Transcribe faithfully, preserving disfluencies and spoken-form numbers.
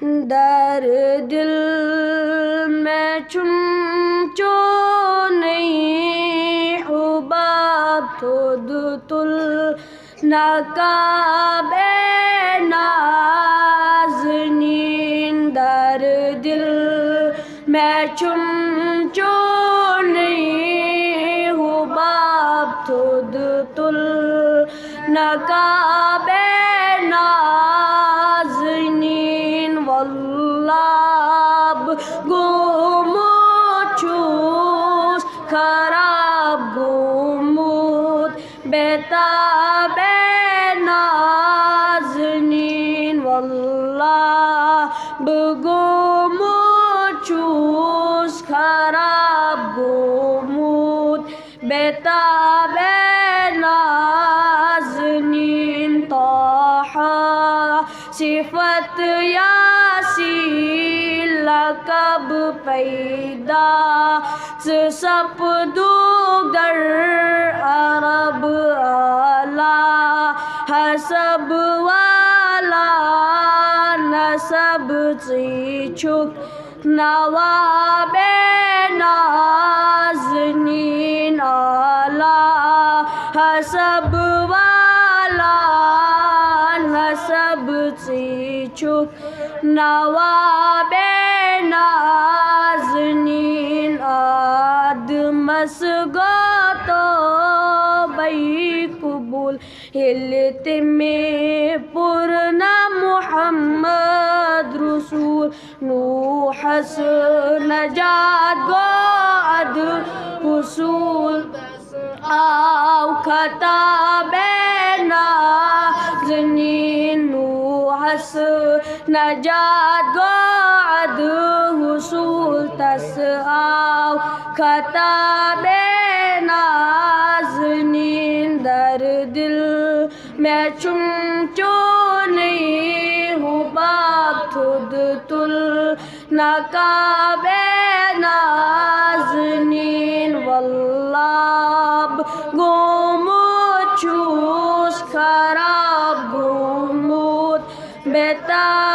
در دل مےٚ چھُم چونٕے حُباب تھوٚد تُل نقابے نازنیٖن۔ در دل مےٚ چھُم چونٕے حُباب تھوٚد تُل نقابے نازنیٖن۔ واللہ بہٕ گوٚمُت چھُس خراب گوٚمُت بیتابے نازنیٖن۔ واللہ بہٕ گوٚمُت چھُس خراب گوٚمُت بیتابے نازنیٖن۔ طٰہٰ صفت یاسین لقب پیدا، ژٕ سپدُکھ در عرب اعلیٰ حسب والا نسب، ژٕے چھُکھ نوابے نازنیٖن۔ اعلیٰ حسب والا نسب، ژٕے چھُکھ نوابے نازنیٖن۔ آدمس گوٚو توبے قبوٗل ییٚلہِ تٔمۍ پوٚر ناو محمد رسول۔ نوحس نجات گوٚو ادٕ حصوٗل، آو خطابے نازنیٖن۔ نوحس نجات گوٚو ادٕ حصوٗل، تس آو خطابے نازنیٖن۔ در دل مےٚ چھُم چونٕے حُباب تھوٚد تُل نقابے نازنیٖن۔ واللہ بہٕ گوٚمُت چھُس خراب گوٚمُت بیتاب